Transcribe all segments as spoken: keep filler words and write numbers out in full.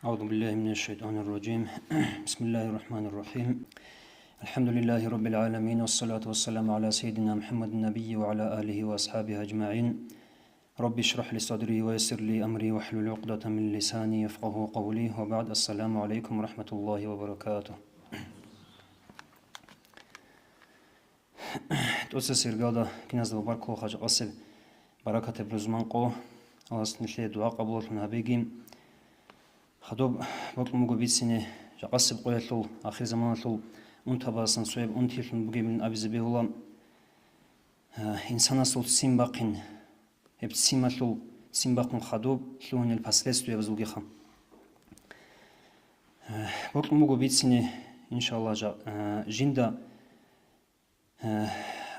أعوذ بالله من الشيطان الرجيم. بسم الله الرحمن الرحيم. الحمد لله رب العالمين، والصلاة والسلام على سيدنا محمد النبي وعلى آله وأصحابه أجمعين. رب اشرح لي صدري ويسر لي أمري واحلل عقدة من لساني يفقهوا قولي، وبعد، السلام عليكم ورحمة الله وبركاته. ТӀоцесеб иргалда киназда баркула, хъачӀ-къасеб баракатаб рузман къо. Аллагьас нилъее дугӀа къабулалъун гьабеги. Хадуб бокьун буго бицине, жакъасеб къоялъул, ахирзаманалъул унтабазасан цояб унтилъун бугебилан абизе бегьула. Э, инсанасул ццин бахъин, гьеб ццималъул, ццин бахъун хадуб лъугьунел последствиябазулгиха. Э, бокьун буго бицине, иншаллагь, жа-, э, жинда Э,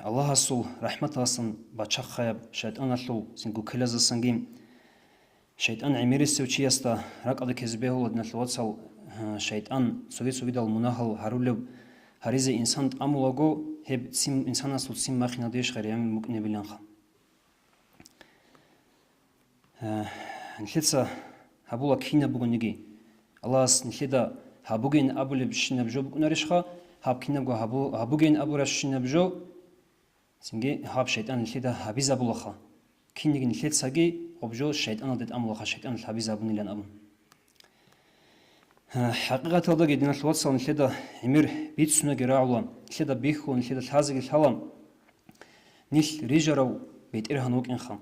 Аллагьасул рахӀматаласан бачахъаяб шайтӀаналъул цин гуккелазасанги. ШайтӀан гӀемерисев чиясда ракӀалде ккезе бегьула, диналъул вацал, э, шайтӀан цоги-цогидал мунагьал гьарулеб гьаризе инсан тӀамулаго, гьеб ццин, инсанасул ццин бахъиналдейищ гъайри гӀемер букӀинебиланха. Э, нилъеца гьабула кинаб бугониги. Аллагьас нилъеда гьабугейин абулебщинаб жо букӀунарищха, гьаб кинабго гьабу-, гьабугейин абурабщинаб жо, цинги гьаб шайтӀан нилъеда гьабизабулаха. Кинниги нилъецаги гьаб жо шайтӀаналде тӀамулаха, шайтӀаналъ гьабизабунилан абун. ХӀакъикъаталдаги, диналъул вацал, нилъеда гӀемер бицунаги рагӀула, нилъеда бихьула, нилъеда лъазеги лъала, нилъ рижарав БетӀергьан вукӀинха.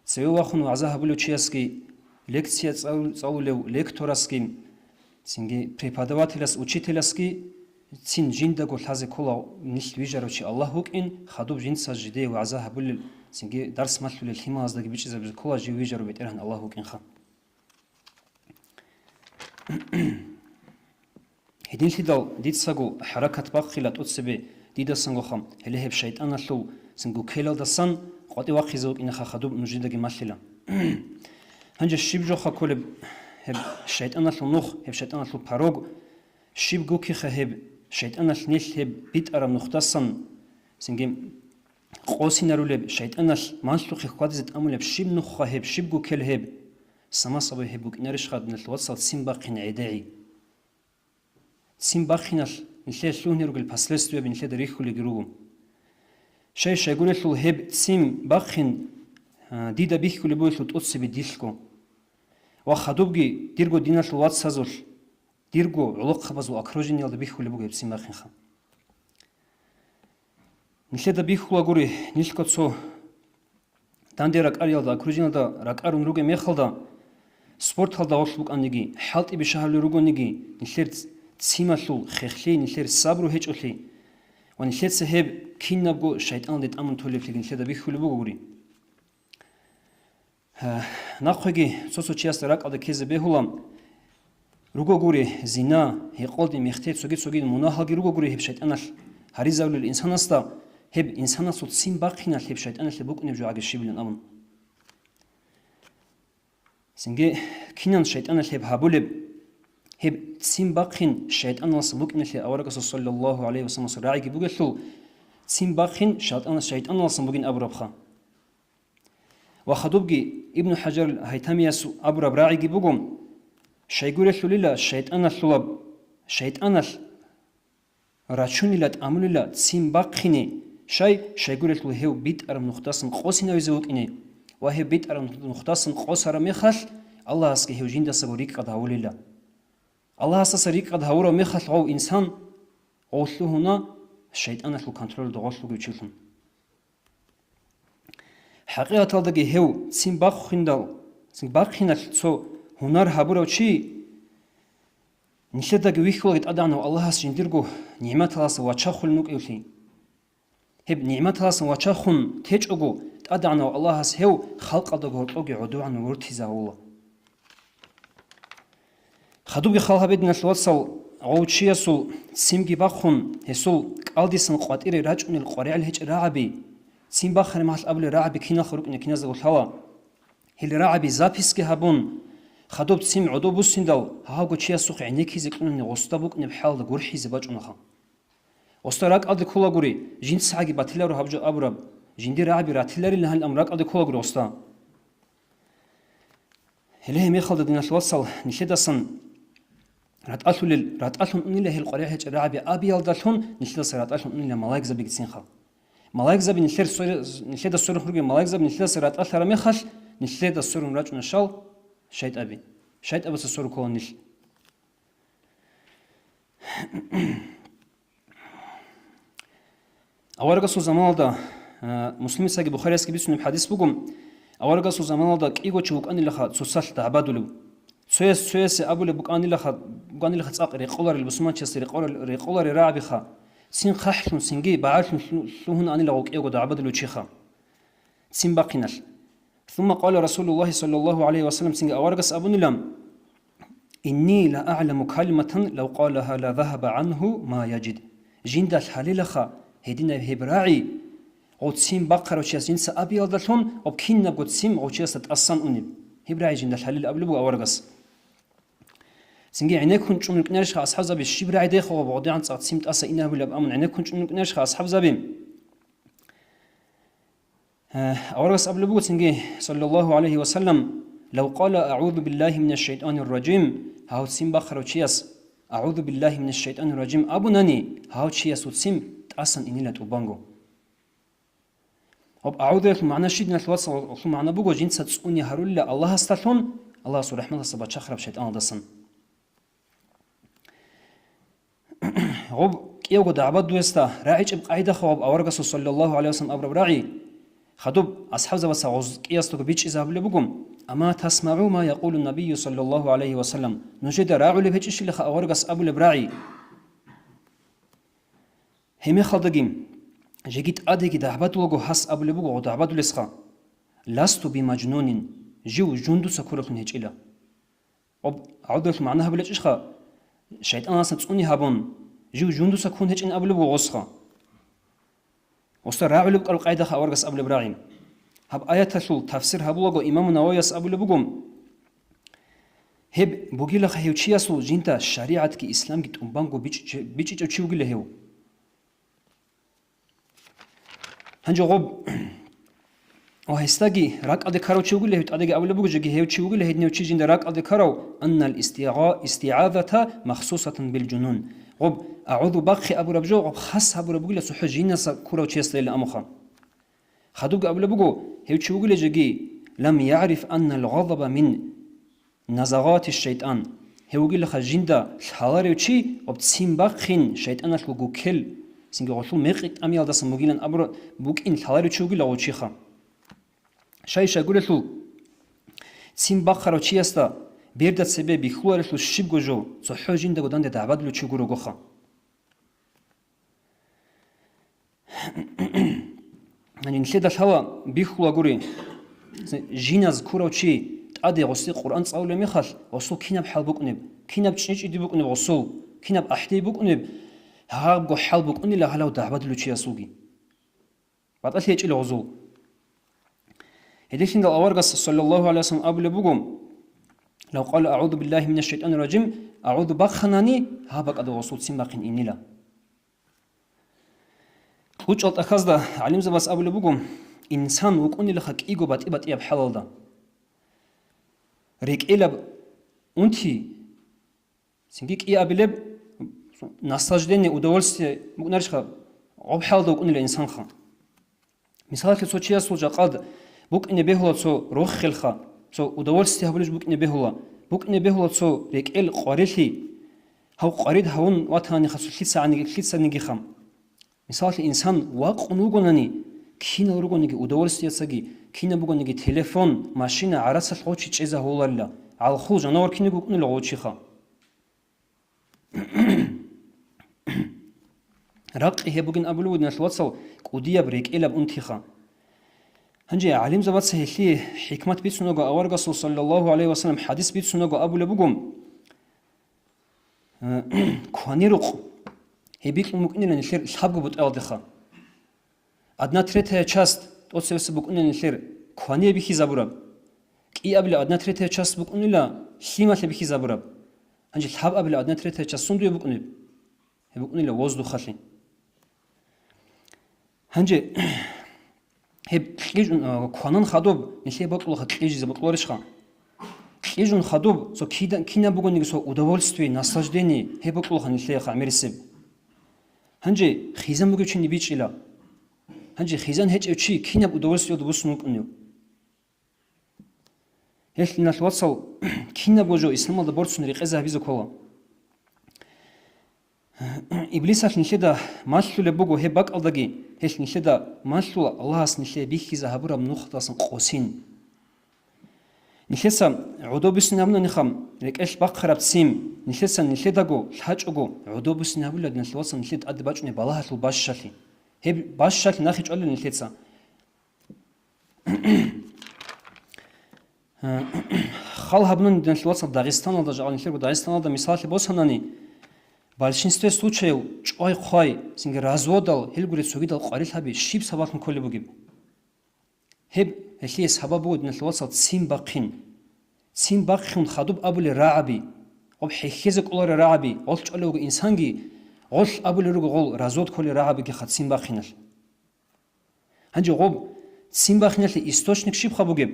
Цеве вахун вагӀза гьабулев чиясги, лекция цӀал-, цӀалулев лекторасги, цинги преподавателас, учителасги цин жиндаго лъазе ккола нилъ вижарав чи Аллагь вукӀин, хадуб жинца жидее вагӀза гьабулел, цинги дарс малъулел лъималаздаги бичӀчӀизабизе ккола жив вижарав БетӀергьан Аллагь вукӀинха. Гьединлъидал дицаго хӀаракат бахъила тӀоцебе дидасанго хам, гьеле гьеб шайтӀаналъул цинги гуккелалдасан къватӀив вахъизе вукӀинаха хадуб нужедаги малъила. Гьанже щиб жоха кколеб гьеб шайтӀаналъул нух, гьеб шайтӀаналъул парог, щиб гуккиха гьеб шайтӀаналъ нилъ гьеб битӀараб нухдасан цинги къосинарулеб, шайтӀаналъ малъухъе хьвадизе тӀамулеб щиб нухха гьеб, щиб гуккел гьеб? Самасабай гьеб букӀинарищха, диналъул вацал, ццин бахъин гӀедегӀи. Ццин бахъиналъ нилъее лъугьунел ругел последствияби нилъеда рихьулелги руго. Щай-щайгурелъул гьеб ццин бахъин, а, дида бихьулеб бугелъул тӀоцебе дилъго. Ва хадубги дирго диналъул вацазулъ, дирго гӀолохъабазул окружениялда бихьулеб буго гьеб ццин бахъинха. Нилъеда бихьулагури, нилъго цо данде ракӀариялда, окружениялда ракӀарун ругеб мехалда, спорталда гъорлъ букӀаниги, хӀалтӀи бищун гьабулел ругониги, нилъер ц-, ццималъул хехлъи, нилъер сабру гьечӀолъи ва нилъеца гьеб кинабго шайтӀаналде тӀамун толеблъиги нилъеда бихьулеб бугогури. Гьа, нахъеги цо-цо чиясда ракӀалде ккезе бегьула, ругогури зина, гьекъолди мехтей, цоги-цоги мунагьалги ругогури гьеб шайтӀаналъ гьаризарулел инсанасда, гьеб инсанасул ццин бахъиналъ гьеб шайтӀаналъе букӀунеб жо гӀаги щибилан абун. Цинги, кинан шайтӀаналъ гьеб гьабулеб? Гьеб ццин бахъин шайтӀаналъ букӀиналъе аварагасул саллаллагьу гӀалайгьи вассалламасул рагӀиги бугелъул, ццин бахъин шайтӀан-, шайтӀаналъ бугин абурабха. Ва хадубги Ибну ХӀажар Гьайтамияс абураб рагӀиги буго, щайгурелъулила шайтӀаналъулаб, шайтӀаналъ рачунила, тӀамулила ццин бахъине, щай, щайгурелъул гьев битӀараб нухдасан къосинавизе вукӀине ва гьев битӀараб нухдасан къосараб мехалъ, Аллагьасги гьев жиндасаго рикӀкӀад гьавулила. Аллагьасдаса рикӀкӀад гьавураб мехалъ гъов инсан, гъов лъугьуна шайтӀаналъул контроль догъолъ вугев чилъун. ХӀакъикъаталдаги гьев ццин бахъиндал, ццин бахъиналъ цо гьунар гьабурав чи, нилъедаги вихьулаги ТӀадегӀанав Аллагьас жиндирго нигӀматаласа вачахъулин вукӀевлъи. Гьеб нигӀматаласан вачахъун течӀого, ТӀадегӀанав Аллагьас гьев халкъалда гьоркьоги гӀодован вуртизавула. Хадубги хал гьабе, диналъ вацал, гъов чиясул ццинги бахъун, гьесул кӀалдисан къватӀире рачӀунел къваригӀел гьечӀел рагӀаби, ццин бахъараб мехалъ абулел рагӀаби киналха рукӀине киназдаго лъала. Гьел рагӀаби записьги гьабун, хадуб ццин гӀодов буссиндал, гьавго чиясухъ гӀенеккизе кьунани гъосда букӀунеб хӀалда гурхӀизе бачӀунаха. Гъосда ракӀалде кколагури, жинцагӀаги батиларо гьаб жо абураб, жиндир рагӀаби ратиларилан гьалин абун ракӀалде кколагури гъосда. Гьеле гьеб мехалда, диналъ вацал, нилъедасан РатӀалъулел, ратӀалъун унила гьел къваригӀел гьечӀел рагӀаби абиялдалъун нилъедаса ратӀалъун унила малаикзабигицинха. Малаикзаби нилъер свере-, нилъеда сверухъ ругел малаикзаби нилъедаса ратӀалъараб мехалъ, нилъеда сверун рачӀуна щал? ШайтӀаби. ШайтӀабаца сверун ккола нилъ. Аварагасул заманалда, а, Муслимицаги Бухариясги бицунеб хадис буго, аварагасул заманалда кӀиго чи вукӀанилаха цоцалъ дагӀбадулев. Цояс цоясе абулеб букӀанилаха, букӀанилаха цӀакъ рекъоларел бусурманчиясде рекъоларел, рекъоларел рагӀабиха, цин хъахӀлъун, цинги багӀалъун лъу-, лъугьун анилаха гьев кӀиго дагӀбадулев чиха. Цин бахъиналъ. Сумма къала Расулуллагьи саллаллагьу гӀалайгьи ва саллам, цинги аварагас абунила: «Инни ла агӀламу калиматан лав къалагьа ла загьаба гӀангьу ма яжид». Жинда лъалилаха гьединаб гьеб рагӀи, гъов цин бахъарав чияс жинца абиялдалъун, гъоб кинабго цин гъов чиясда тӀасан унеб. Гьеб рагӀи жинда лъалил абулеб буго аварагас. Цинги гӀенеккун чӀун рукӀинарищха асхӀабзаби, щиб рагӀидехъ гъоб гъодигӀан цӀакъ цин тӀаса инабулеб абун гӀенеккун чӀун рукӀинарищха асхӀабзаби? Э, аварагас абулеб буго цинги, саллаллагьу гӀалайгьи ва саллам, лав къала: «АгӀузу биллагьи минаш шайтӀанир ражим», гьав цин бахъарав чияс: «АгӀузу биллагьи минаш шайтӀанир ражим», абунани, гьав чиясул цин тӀасан инила тӀубанго. Гьоб «агӀузу»ялъул магӀна щиб, диналъул вацал, гьелъул магӀна буго жинца цӀуни гьарулила Аллагьасдалъун, Аллагьасул рахӀматалдаса бачахараб шайтӀаналдасан. Гъоб кӀиявго дагӀбадуесда рагӀичӀеб къагӀидаха гъоб аварагасул саллаллагьу гӀалайгьи ва саллам абураб рагӀи. Хадуб асхӀабзабаца гъоз кӀиясдаго бичӀчӀизабулеб буго: «Ама тасмагӀу ма якъулу набийю саллаллагьу гӀалайгьи ва саллам?» Нужеда рагӀулеб гьечӀищилаха аварагас абулеб рагӀи? Гьеб мехалдаги, жеги тӀадеги дагӀбадулаго гьас абулеб буго гъо дагӀбадулесха: «Ласту бимажнунин», жив жундуца ккуралъун гьечӀила. Гъоб гӀодоялъ магӀна гьабулечӀищха, шайтӀаналдасан цӀуни гьабун, жив жундуца ккун гьечӀин абулеб буго гъосха. Гъосда рагӀулеб кӀал къайдаха аварагас абулеб рагӀи. Гьаб аяталъул тафсир гьабулаго имаму Нававияс абулеб буго: «Гьеб бугилаха гьев чиясул жинда шаригӀатги исламги тӀубанго бичӀчӀи-, бичӀчӀичӀев чи вугила гьев». Гьанже гъоб, ва гьесдаги ракӀалде ккарав чи вугила гьев, тӀадеги абулеб буго, жеги гьев чи вугила гьединав чи жинда ракӀалде ккарав, аннал истигъа-, истигӀазата махсусатан бил жунун. Гъоб, агӀузу бахъи абураб жо, гъоб хас гьабураб бугила цохӀо жинаса ккурав чиясдайила амуха. Хадубги абулеб буго, гьев чи вугила жеги, лам ягӀриф аннал гъазаба мин назагъати шайтӀан. Гьев вугилаха жинда лъаларев чи, гъоб цин бахъин шайтӀаналъул гуккел, цинги гъолъул мекъи тӀамиялдасан бугилан абура-, букӀин лъаларев чи вугила гъов чиха. Щай-щай гурелъул, цин бахъарав чиясда берда цебе бихьуларелъул щибго жо, цохӀо жиндаго данде дагӀбадулев чи гурогоха. Гьанин нилъеда лъала бихьулагури, жиназ ккурав чи тӀаде гъосе Къуръан цӀалулеб мехалъ, гъосул кинаб хӀал букӀунеб, кинаб чӀичӀиди букӀунеб гъосул, кинаб ахӀдей букӀунеб, гьабго хӀал букӀунила гьалав дагӀбадулев чиясулги. БатӀалъи гьечӀила гъозул. Гьединлъидал аварагас, саллаллагьу гӀалайгьи ва саллам, абулеб буго: «Лав къала: „АгӀузу биллагьи минаш шайтӀанир ражим“, агӀузу бахъанани, гьаб бакӀалда гъосул цин бахъин инила». КьучӀал тӀахьазда гӀалимзабаз абулеб буго: инсан вукӀунилаха кӀиго батӀи-батӀияб хӀалалда. РекӀелаб унти, цинги кӀиабилеб наслаждение, удовольствие букӀунарищха, гъоб хӀалалда вукӀунила инсанха. Мисалалъе, цо чиясул жакъад букӀине бегьула цо рохелха, цо удовольствие гьабулеб букӀине бегьула, букӀине бегьула цо рекӀел къварилъи, гьав къварид гьавун ватаниха цо лъицаниги, лъицанигиха. Мисалалъе, инсан вакъун вугонани, кинал ругониги удовольствиецаги, кинаб бугониги телефон, машина, гӀарацалъ гъочи чӀезагьуларила, гӀалхул жанавар киниго вукӀунила гъочиха. Ракъи гьеб бугин абулев вугин, диналъул вацал, кӀудияб рекӀелаб унтиха. Гьанже гӀалимзабаца гьелъие хӀикмат бицунаго, аварагасул, саллаллагьу гӀалайгьи ва саллам, хӀадис бицунаго абулеб буго: кванирухъ гьеб бикьун букӀинилан нилъер лъабго бутӀаялдеха. Одна третья часть тӀоцебесеб букӀунила нилъер квание бихьизабураб. КӀиабилеб одна третья часть букӀунила лъималъе бихьизабураб. Гьанже лъабабилеб одна третья часть сундуе букӀунеб? Гьеб букӀунила воздухалъе. Гьанже гьеб кьижун, а, кванан хадуб нилъее бокьулаха, кьижизе бокьуларищха? кьижун хадуб, цо кида-, кинаб бугониги цо удовольствие, наслаждение гьеб бокьулаха нилъееха гӀемерисеб. Гьанже хизан бугев чи нибичӀила. Гьанже хизан гьечӀев чи кинаб удовольствиялда буссун вукӀунев? Гьелъ, диналъ вацал, кинабго жо исламалда борцун рекъезе гьабизе ккола. Иблисалъ нилъеда малъулеб буго гьеб бакӀалдаги, гьелъ нилъеда малъула Аллагьас нилъее бихьизе гьабураб нухалдасан къосин. Нилъеца гӀодобусин гьабунаниха рекӀелъ бахъараб ццин, нилъеца нилъедаго лъачӀого гӀодобусин гьабула, диналъ вацал, нилъеда тӀаде бачӀунеб балагьалъул бащалъи. Гьеб бащалъи нахъе чӀвалила нилъеца. Хал гьабунани, диналъ вацал, Дагъистаналда, жагӀал нилъерго Дагъистаналда мисалалъе босанани, большинстве случаев чӀвай-хъвай, цинги разводал, гьелгури цогидал къварилъаби щиб сабаблъун кколеб бугеб? Гьеб гьелъие сабаб буго, диналъ вацал, ццин бахъин. Ццин бахъун хадуб абулел рагӀаби, гъоб хӀехьезе кӀоларел рагӀаби, гъолъ чӀолев вуго инсанги, гъолъ абулел руго гъол развод кколел рагӀабигиха ццин бахъиналъ. Гьанже гъоб ццин бахиналъе источник щибха бугеб?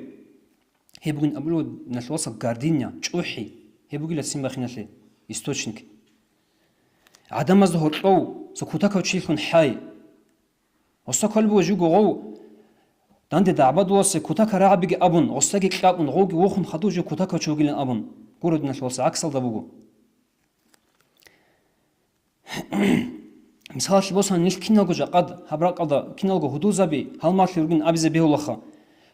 Гьеб бугин абулеб, диналъ вацал, гордыня, чӀухӀи. Гьеб бугила ццин бахиналъе источник. ГӀадамазда гьоркьов цо кутакав чилъун хӀай. Гъоса кколеб буго жуго гъов данде дагӀбадуласе кутака рагӀабиги абун, гъосаги кьабун, гъовги вохун хадув жо кутакав чи вугилан абун. Гуро, диналъ вацал, гӀаксалда буго. Мисалалъе босани, нилъ киналго жакъад гьаб ракӀалда киналго гьудулзаби гьалмагълъи ругин абизе бегьулаха.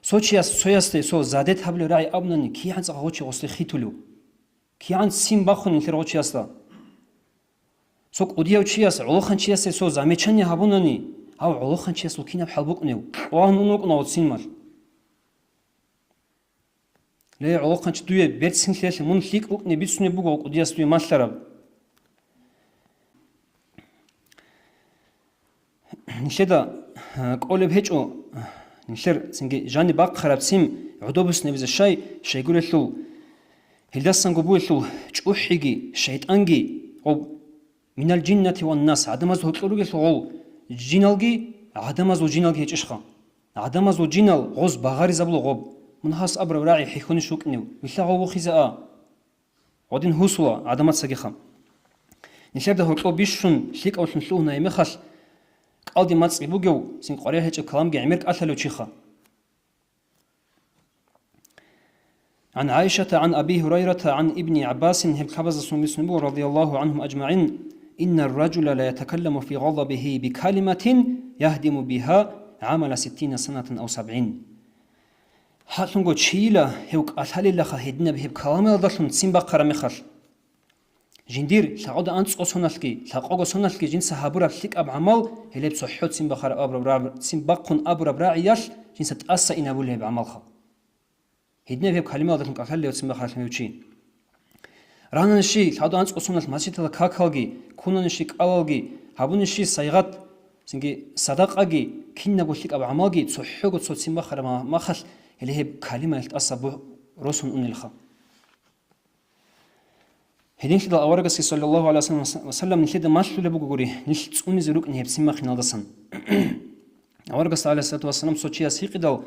Цо чияс цоясде цо задет гьабулеб рагӀи абунани, кигӀан цӀакъ гъочи гъосде хитулев. КигӀан ццин бахъун нилъер гъочиясда. Цо кӀудияв чияс гӀолохъанчиясде цо замечание гьабунани, гьав гӀолохъанчиясул кинаб хӀал букӀунев? Кьван ун вукӀуна гъоцинмал. Ле, гӀолохъанчи, дуе берцинлъиялъе мун лъикӀ букӀине бицунеб буго кӀудияс дуе малъараб. Нилъеда, а, кӀолеб гьечӀо, нилъер цинги жаниб бахъараб ццин гӀодобуснебизе щай, щайгурелъул, гьелдасанго бугелъул чӀухӀиги, шайтӀанги, гъоб «Минал жиннати ван нас», гӀадамаз гьоркьор ругелъул гъол жиналги, гӀадамазул жиналги гьечӀищха? ГӀадамазул жинал гъоз багъаризабула гъоб. Мун гьас абураб рагӀи хӀехьонищ вукӀинев, вилълъа гъов вухизе а. Гъодин гьусула гӀадамацагиха. Нилъерда гьоркьов бищун лъикӀавлъун лъугьунай мехалъ, кӀалди мацӀги бугев, цин къваригӀел гьечӀеб каламги гӀемер кӀалъалев чиха. عن عائشة عن أبي هريرة عن ابن عباس, гьеб кабазасун бицун буго, رضي الله عنهم أجمعين, إن الرجل ليتكلم في غضبه بكلمة يهدم بها عمل ستين سنة أو سبعين. Гьалъунго чийила гьев кӀалъалелаха гьединаб гьеб каламалдалъун ццин бахъараб мехалъ. Жиндир лъагӀода анцӀго соналъги, лъакъого соналъги жинца гьабураб лъикӀаб гӀамал, гьелеб цохӀо ццин бахъараб абураб рагӀ-, ццин бахъун абураб рагӀиялъ жинца тӀаса инабулеб гьеб гӀамалха. Гьединаб гьеб калимаялдалъун кӀалъалев ццин бахъаралъун гьев чи. Рананищи лъагӀода анцӀго соналъ масжидалда какалги, кунанищи кӀалалги, гьабунищи сайгъат, цинги садакъаги, кинабго лъикӀаб гӀамалги цохӀого цо ццин бахъараб ма-, махалъ, гьеле гьеб калимаялъ тӀаса бу-, росун унелха. Гьединлъидал аварагасги, саллаллагьу гӀалайгьи ва саллам, нилъеда малъулеб бугогури, нилъ цӀунизе рукӀине гьеб ццин бахъиналдасан. Аварагас, гӀалайгьиссалату вассалам, цо чияс гьикъидал: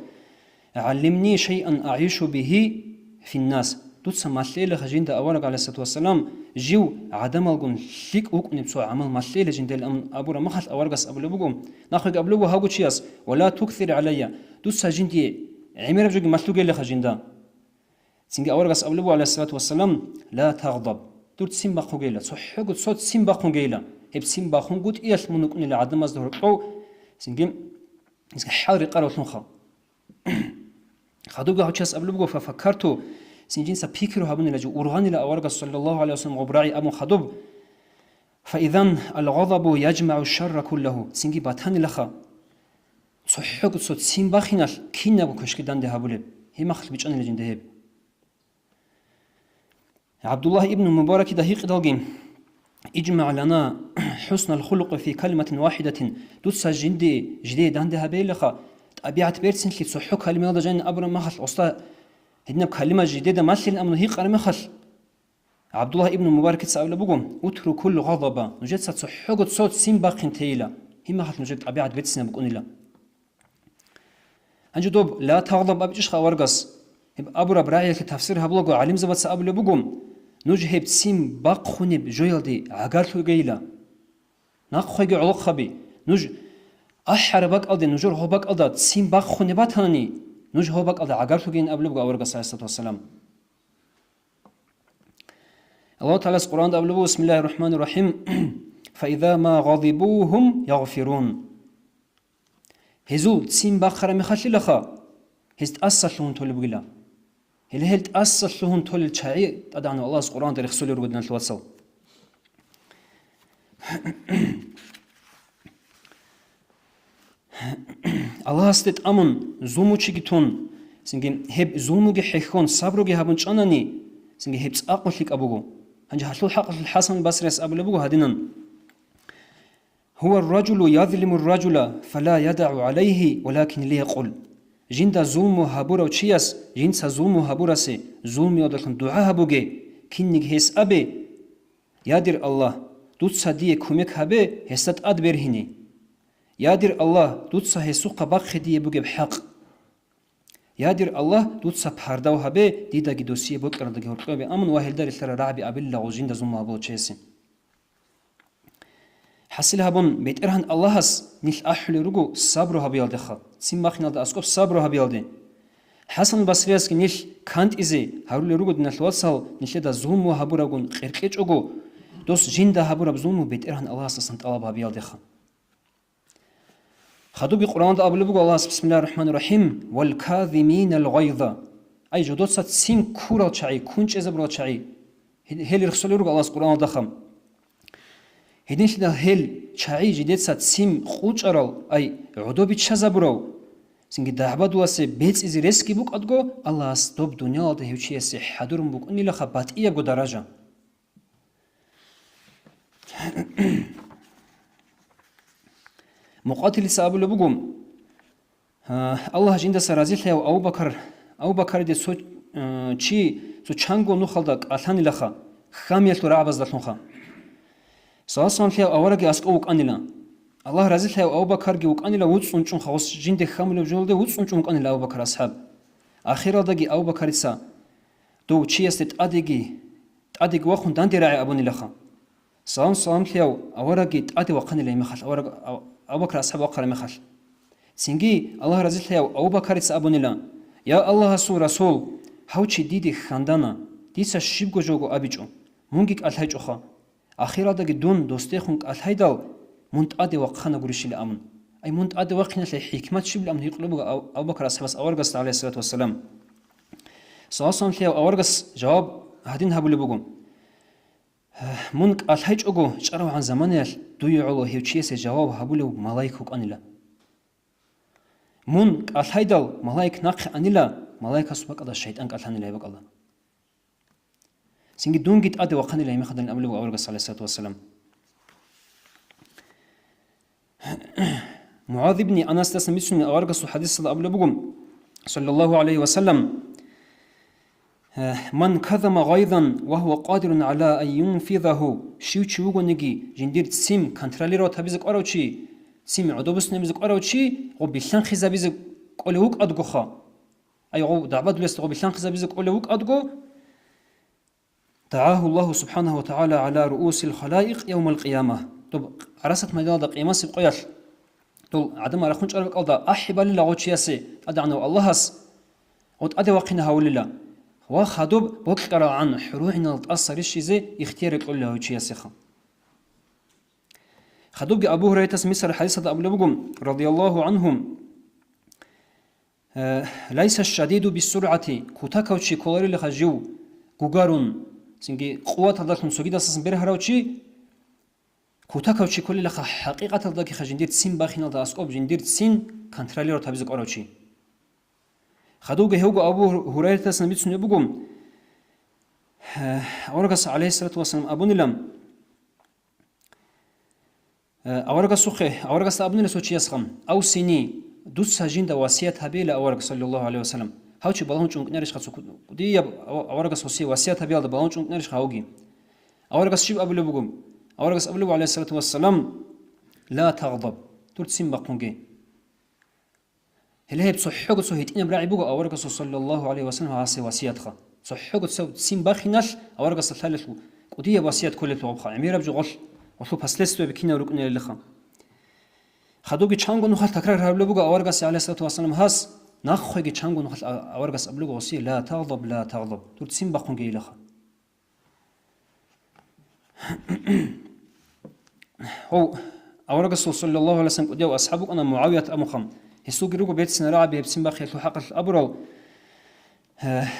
«ГӀаллимни шайъан агӀишу бигьи финнас». Дуца малъейилаха жинда, авараг, гӀалайгьиссалату вассалам, жив гӀадамалгун лъикӀ вукӀунеб цо гӀамал малъейила жинда, ил амун абураб махалъ аварагас абулеб буго, нахъеги абулеб буго гьав гучияс: «Ва ла туксир гӀалайя», дуца жиндие гӀемераб жоги малъугейилаха жинда. Цинги аварагас абулеб буго, гӀалайгьиссалату вассалам: «Ла тагъдаб». Дур ццин бахъугейила, цохӀого цо ццин бахъугейила. Гьеб ццин бахъун гутӀиялъ мун вукӀунила гӀадамазда гьоркьов, цинги, цинги хӀал рекъараллъунха. Хадубги гьав час абулеб буго: «Фафаккарту», цин жинца пикру гьабунила жо, ургъанила аварагас, саллаллагьу гӀалайгьи ва саллам, гъоб рагӀи абун хадуб. «Фаизан алгъадабу яжмагӀу шарра куллагьу», цинги батанилаха. ЦохӀого цо ццин бахиналъ кинабго квешги данде гьабулеб, гьеб махалъ бичӀчӀанила жинда гьеб. ГӀабдуллагь ибн Мубаракида гьикъидалги: «ИжмагӀ лана хӀуснал хулукъи фи калиматин вахидатин», дуца жинди, жидее данде гьабейилаха, тӀабигӀат берцинлъи цохӀо калимаялда жанин абураб махалъ, гъосда гьединаб калима жидеда малъилин абун гьикъараб мехалъ, ГӀабдуллагь ибн Мубаракица абулеб буго: «Утрукул гъадаба», нужеца цохӀого цо ццин бахъин тейила, гьеб махалъ нужер тӀабигӀат берцинаб букӀунила. Гьанже доб «ла тагъдаб» абичӀищха аварагас? Гьеб абураб рагӀиялъе тафсир гьабулаго гӀалимзабаца абулеб буго: нуж гьеб ццин бахъунеб жоялде гӀагарлъугейила. Нахъеги гӀолохъаби, нуж ахӀараб бакӀалде, нужер гьоб бакӀалда ццин бахъунеб батанани, нуж гьоб бакӀалда гӀагарлъугейин абулеб буго аварагас, гӀалайгьиссалату вассалам. Аллагьу ТагӀалас Къуръанда абулеб буго: «Бисмиллагьир рахӀманир рахӀим. Фаиза ма гъадибу гьум ягъфирун». Гьезул ццин бахъараб мехалъилаха, гьез тӀаса лъугьун толеб бугила. Гьеле гьел тӀаса лъугьун толел чагӀи ТӀадегӀанав Аллагьас Къуръанда рехсолел руго, диналъул вацал. Аллагьасде тӀамун, зулмучиги тун, цинги гьеб зулмуги хӀехьон, сабруги гьабун чӀанани, цинги гьеб цӀакъ лъикӀаб буго. Гьанже гьалъул хӀакъалъулъ ХӀасан Басрияс абулеб буго гьадинан: «Гьува ар-ражулу язлиму ар-ражула, фала ядагӀу гӀалайгьи, валакин лиякъул». Жинда зулму гьабурав чияс жинца зулму гьабурасе зулмуялдалъун дугӀа гьабуге, кинниги гьес абе: «Я дир Аллагь, дуца дие кумек гьабе гьесда тӀад бергьине. Я дир Аллагь, дуца гьесухъа бахъе дие бугеб хӀакъ. Я дир Аллагь, дуца пардав гьабе дидаги досие бокьаралдаги гьоркьобе», амун ва гьелда релълъарал рагӀаби абилила гъол жинда зулму гьабулев чиясе. ХӀасил гьабун, БетӀергьан Аллагьас нилъ ахӀулел руго сабру гьабиялдеха, ццин бахиналда аскӀоб сабру гьабиялде. ХӀасан Басриясги нилъ кантӀизе гьарулел руго, диналъул вацал, нилъеда зулму гьабурабгун къеркьечӀого, дос жинда гьабураб зулму БетӀергьан Аллагьасдасан тӀалаб гьабиялдеха. Хадубги Къуръанда абулеб буго Аллагьас: «Бисмиллагьир рахӀманир рахӀим. Вал казиминал гъайза». Ай, жодоца ццин ккурал чагӀи, ккун чӀезабурал чагӀи. Гьел рехсолел руго Аллагьас Къуръаналдаха. Гьединлъидал гьел чагӀи жидеца ццин къучӀарал, ай, гӀодобиччазабурав, цинги дагӀбадуласе бецӀизе ресги букӀадго, Аллагьас доб дуниялалда гьев чиясе хӀадурун букӀунилаха батӀиябго даража. Мукъатилица абулеб буго: «Гьа, Аллагь жиндаса разилъаяв Абу-Бакар, Абу-Бакариде цо, э, чи цо чанго нухалда кӀалъанилаха, хьамиялъул рагӀабаздалъунха». Саллаллагьу гӀалайгьи ва саллам аварагги аскӀов вукӀанила. Аллагь разилъаяв Абу-Бакарги вукӀанила вуцӀцӀун чӀун, гъос жинде хьамулеб жоялде вуцӀцӀун чӀун вукӀанила Абу-Бакар асхӀаб. Ахиралдаги Абу-Бакарица дов чиясде тӀадеги, тӀадеги вахъун данде рагӀи абунилаха. Салам-саламлъияв аварагги тӀаде вахъанила гьеб мехалъ, авараг, Абу-Бакар асхӀаб вахъараб мехалъ. Цинги Аллагь разилъаяв Абу-Бакарица абунила: «Я Аллагьасул Расул, гьав чи диде хьандана, дица щибго жоги абичӀо, мунги кӀалъайчӀоха. Ахиралдаги дун досдехун кӀалъайдал, мун тӀаде вахъана гурищила», – амун. Ай, мун тӀаде вахъиналъе хӀикмат щибилан гьикъулеб буго Абу-, Абу-Бакар асхӀабас аварагасда, гӀалайгьиссалату вассалам. Салам-саламлъияв аварагас жаваб гьадин гьабулеб буго: «Мун кӀалъайчӀого чӀаравгӀан заманаялъ дуе гӀоло гьев чиясе жаваб гьабулев малаик вукӀанила. Мун кӀалъайдал малаик нахъе анила, малаикасул бакӀалда шайтӀан кӀалъанила гьеб бакӀалда. Цинги дунги тӀаде вахъанила гьеб мехалдалин», – абулеб буго аварагас, гӀалайгьиссалату вассалам. МугӀаз ибни Анасдасан бицунеб аварагасул хӀадисалда абулеб буго, саллаллагьу гӀалайгьи ва саллам: «Ман казама гъайзан ва гьува къадирун гӀала ан юнфизагьу», щив чи вугониги, жиндир ццин контролировать гьабизе кӀварав чи, ццин гӀодобуснабизе кӀварав чи, гъо билълъанхъизабизе кӀолев вукӀадгоха. Ай, гъо дагӀбадулесда гъо билълъанхъизабизе кӀолев вукӀадго, «дагӀагьу Аллагьу субхӀанагьу ва тагӀала гӀала руусил халаикъ явмал къияма». Доб гӀарасат майданалда къиямасеб къоялъ дол гӀадамал рахун чӀараб бакӀалда ахӀи балила гъо чиясе ТӀадегӀанав Аллагьас, гъо тӀаде вахъине гьавулила, ва хадуб бокьаралгӀан хӀурулгӀинал тӀаса рищизе ихтияр кьолила гьев чиясеха. Хадубги Абу Гьурайратас мисал хӀадисалда абулеб буго, радияллагьу гӀангьу: «Э, лайса шадиду биссургӀати», кутакав чи кколарилаха жив гугарун, цинги къуваталдалъун цогидасдасан бергьарав чи, кутакав чи кколилаха хӀакъикъаталдагиха жиндир ццин бахиналда аскӀоб жиндир ццин контролировать гьабизе кӀварав чи. Хадубги гьевго Абу Гьурайратасан бицунеб буго, э, аварагас, гӀалайгьиссалату вассалам, абунилан, Э, аварагасухъе, аварагасда абунила цо чиясха: «Авсини, дуца жинда васият гьабейила, авараг, саллаллагьу гӀалайгьи ва саллам». Гьав чи балагьун чӀун вукӀинарищха цо ку-, кӀудияб ав-, аварагас гьосие васият гьабиялда балагьун чӀун вукӀинарищха гьавги? Аварагас щиб абулеб буго? Аварагас абулеб, гӀалайгьиссалату вассалам: «Ла тагъдаб», дур ццин бахъунге. Гьеле гьеб цохӀого цо гьитӀинаб рагӀи буго аварагасул саллаллагьу гӀалайгьи ва саллам гьасие васиятха. ЦохӀого цо ццин бахиналъ аварагасда лъалелъул кӀудияб васият кколелъул гьабха, гӀемераб жо гъолъ, гъолъул последствияби кинаб рукӀунелелха. Хадубги чанго нухалъ такрар гьарулеб буго аварагасе, гӀалайгьиссалату вассалам, гьас, нахъеги чанго нухалъ а-, аварагас абулеб гъосие: «Ла тагъдаб, ла тагъдаб», дур ццин бахъунге илаха. Гьав аварагасул саллаллагьу гӀалайгьи ва саллам кӀудияв асхӀаб вукӀана МугӀавият абунха. Гьесулги руго берцин рагӀаби гьеб ццин бахиялъул хӀакъалъулъ абурал: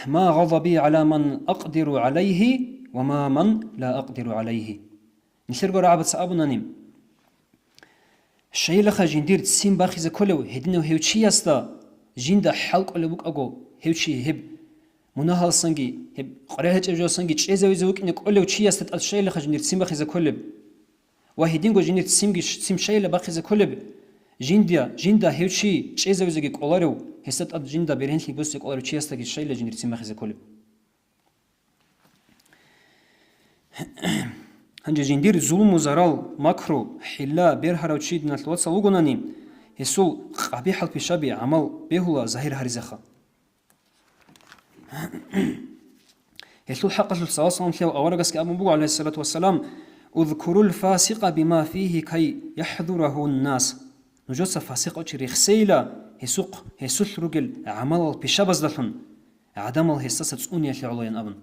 «Ма гъадаби гӀала ман акъдиру гӀалайгьи ва ма ман ла акъдиру гӀалайгьи». Нилъерго рагӀабаца абунани: «Щайилаха жиндир ццин бахизе кколев гьединав гьев чиясда, жинда хӀалкӀолеб букӀаго гьев чи гьеб мунагьалсанги, гьеб къваригӀинчӀеб жоялдасанги чӀезавизе вукӀине кӀолев чиясда тӀад щайилаха жиндир ццин бахизе кколеб? Ва гьединго жиндир ццинги, ццин щайила бахизе кколеб? Жинда, жинда гьев чи чӀезавизеги кӀоларев, гьесда тӀад жинда бергьенлъи босе кӀоларев чиясдаги щайила жиндир ццин бахизе кколеб?» Гьанже жиндир зулму, зарал, макру, хӀилла бергьарав чи диналъ вацал вугонани, гьесул къабихӀал пишаби гӀамал бегьула загьир гьаризеха. Гьелъул хӀакъалъулъ саллаллагьу гӀалайгьи ва саллам аварагасги абун буго, гӀалайгьиссалату вассалам: «Узкурул фасикъа бима фигьи кай яхӀзурагьун нас». Нужеца фасикъав чи рехсейила, гьесухъ, гьесулъ ругел гӀамалал пишабаздалъун, гӀадамал гьесдаса цӀуниялъе гӀолоян абун.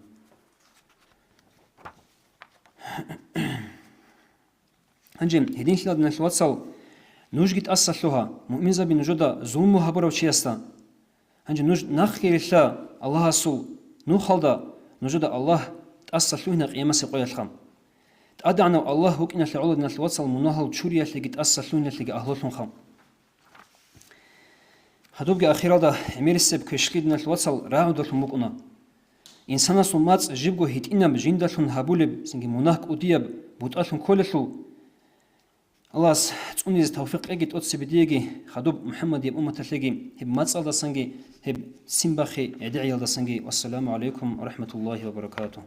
Гьанже гьединлъидал, диналъул вацал, нужги тӀасалъугьа, муъминзаби нужеда зулму гьабурав чиясда. Гьанже нуж нахъги рилълъа Аллагьасул нухалда нужеда Аллагь тӀасалъугьина къиямасеб къоялъха. ТӀадегӀанав Аллагь вукӀиналъе гӀоло, диналъул вацал, мунагьал чуриялъеги тӀасалъугьиналъеги агьлулъунха. Гьадубги ахиралда гӀемерисеб квешлъи, диналъул вацал, рагӀудалъун букӀуна. Инсанасул мацӀ жибго гьитӀинаб жиндалъун гьабулеб, цинги мунагь кӀудияб бутӀалъун кколелъул, Аллагьас цӀунизе тавфикъ кьеги тӀоцебе диеги, хадуб МухӀаммадияб умматалъеги, гьеб мацӀалдасанги, гьеб ццин бахи гӀедегӀиялдасанги. Вассаламу гӀалайкум ва рахӀматуллагьи ва баракатугь.